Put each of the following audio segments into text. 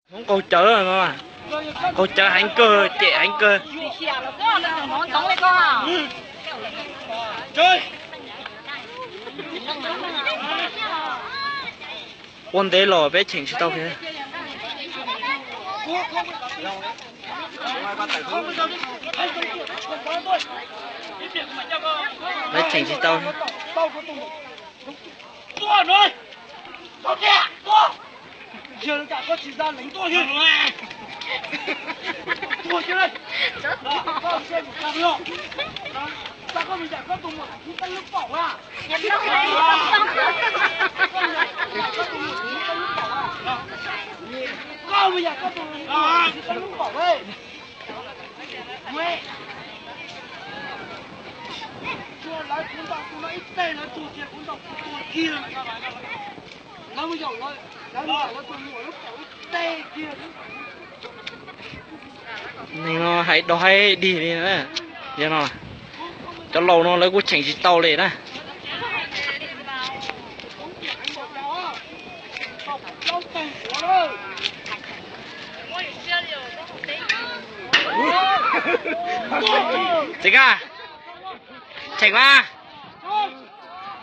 Hmoob qaug cawv no, qaug cawv heev kawg, cem heev kawg. Ua ntev los peb cheem tsis tau thiab. Peb cheem tsis tau. Neeg no hais dog hais dig li na. Yog no, cov laus no lawv kuj cheem tsis tau li na. Txiv Nkaj, cheem mas,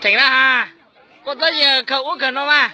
cheem na ha. Koj txhob yog khaws ub khaws no mas.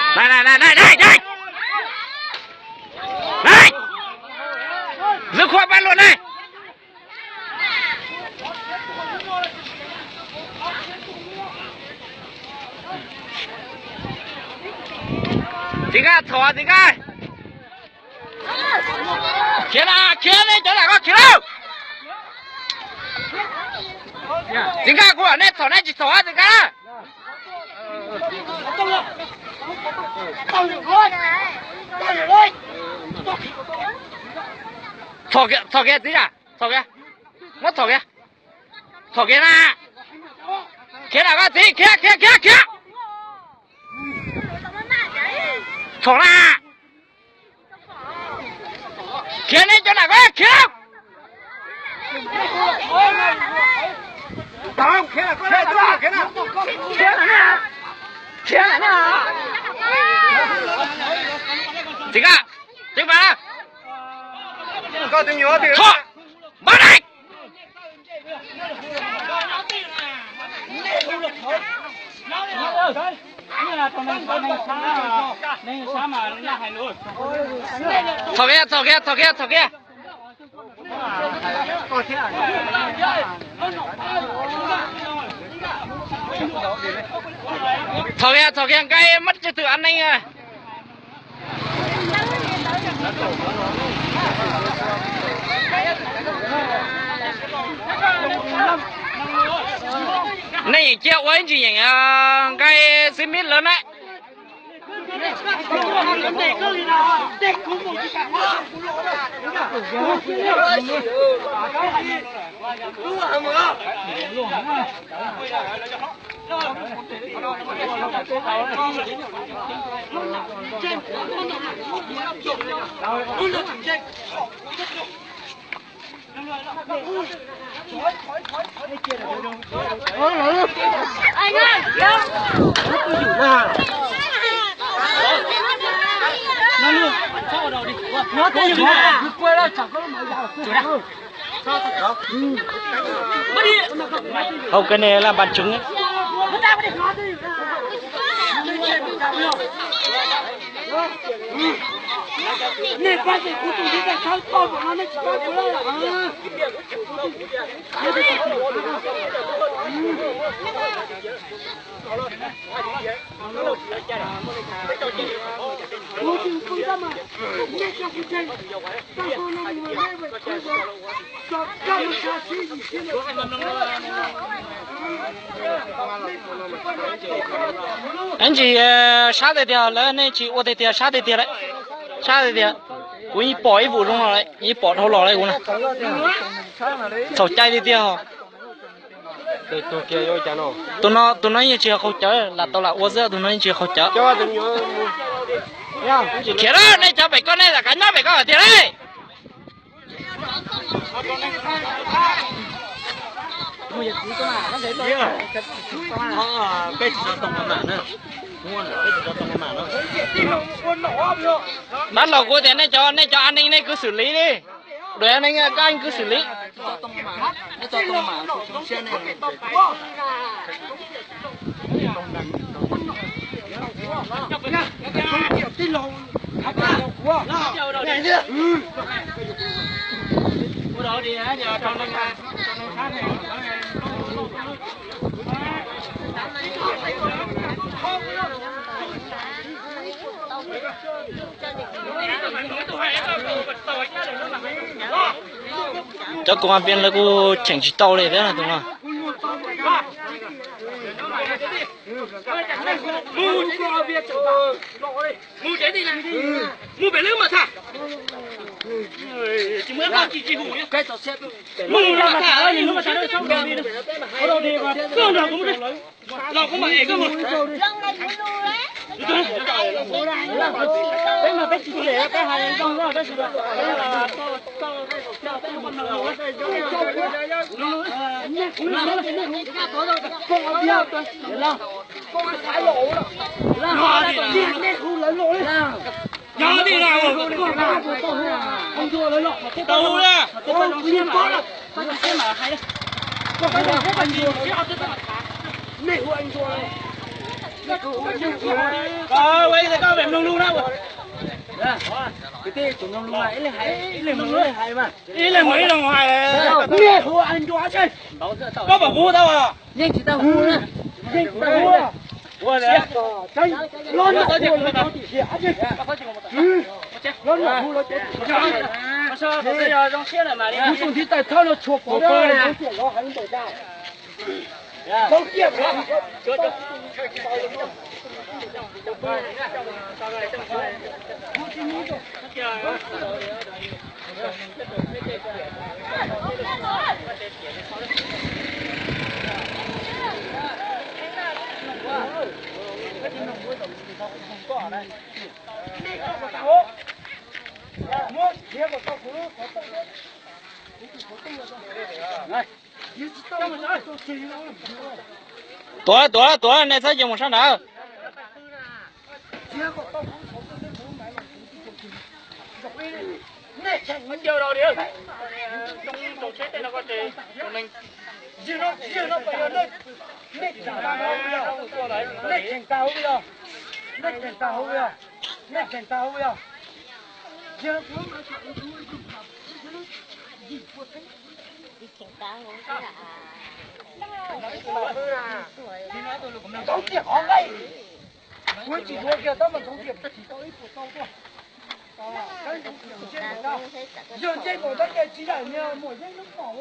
Leej, leej, leej, leej. Lwv khuam pab luam ne. Txiv Nkaj, txhom Txiv Nkaj. Khiav na, khiav ne, cov nram koj khiav lauj. Txiv Nkaj, kuv hais nej txhom nej tsis txhom Txiv Nkaj. Txhom kiag, txhom kiag txiv, txhom kiag, muab txhom kiag, txhom kiag na. Khiav na koj txiv, khiav khiav khiav khiav. Txhom na. Khiav ne, cov nram koj khiav. Txiv Nkaj, txiv Nkaj, txhom, npaj dai. Txhom kiag, txhom kiag, txhom kiag, txhom kiag. Txhom kiag, txhom kiag, Nkaj muab tsis tau ua neej. Nej yeem cia ua ib ntsis yeem, Nkaj xib mib lawv na. Hau cái này là bằng chứng ấy. Ib ntsis sab tiag tiag, lawv nej tsis ua tiag tiag, sab tiag tiag lawm. Sab tiag tiag. Kuv yeej pom ib vuj zoo no lawm, yeej pom dhau los lawm kuv na. Txhaum cai tiag tiag os. Tus no, tus no yeej tsis yog qaug cawv, lam tau lam ua xwb, tus no yeej tsis yog qaug cawv. Khiav lawm, nej cov pem ko nej lam kav nyob pem ko tiag lauj. Dab laug kuv tias nej cov, nej cov an ninh nej kwv xwm li li. Đuổi an ninh, các anh cứ xử lý. Cov công an viên lawv kuj cheem tsis tau li thiab tus no. Ib leeg mus ib leeg hais. Koj pom kuv tau os? Yeej tsis tau hu na. Yeej tsis tau hu. Kuv tus ntiv tais thawj no tshuav kuv na. Tuav, tuav, tuav, nej txhob cia mus sab nrad. Ntxoov tiag qhov nqaij, kuv tsis yuav kiag tab mas ntxoov tiag tsis tau ib puas tau tuaj. Yog ntsej muag tab ces tsis daim niag muam yeeb lub pom.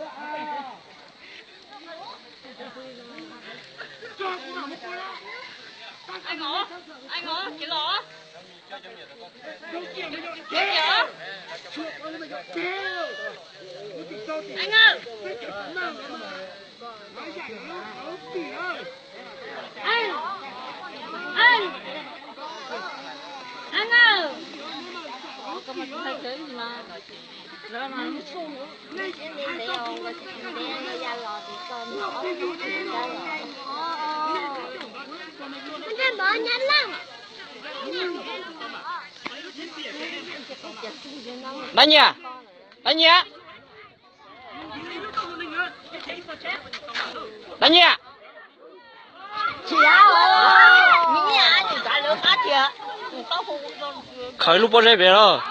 Dab Nyiaj, Dab Nyiaj, Dab Nyiaj. Khaws lub pob zeb pem los.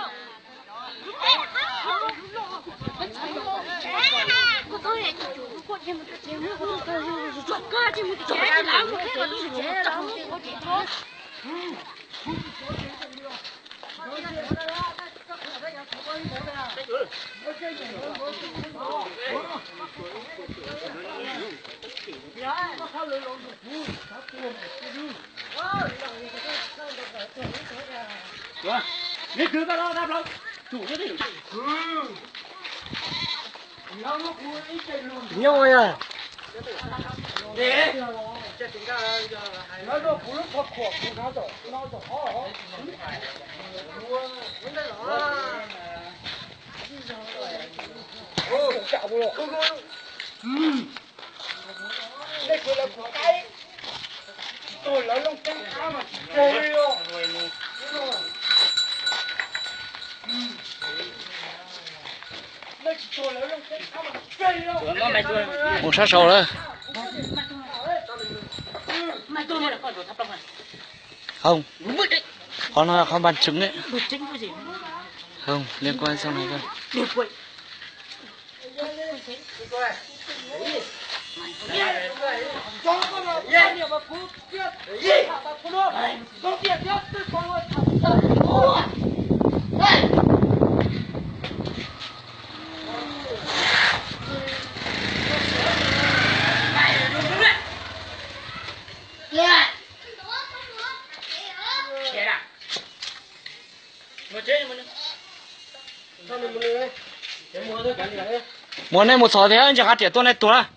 Nyob ua yog. Mus sab saud lawm. Không. Qhov no qhov npas tsees ne. Không, liên quan sau này thôi. Mus, nej mus txog thiab, ntsis qab riam tuaj nej tuag lawm.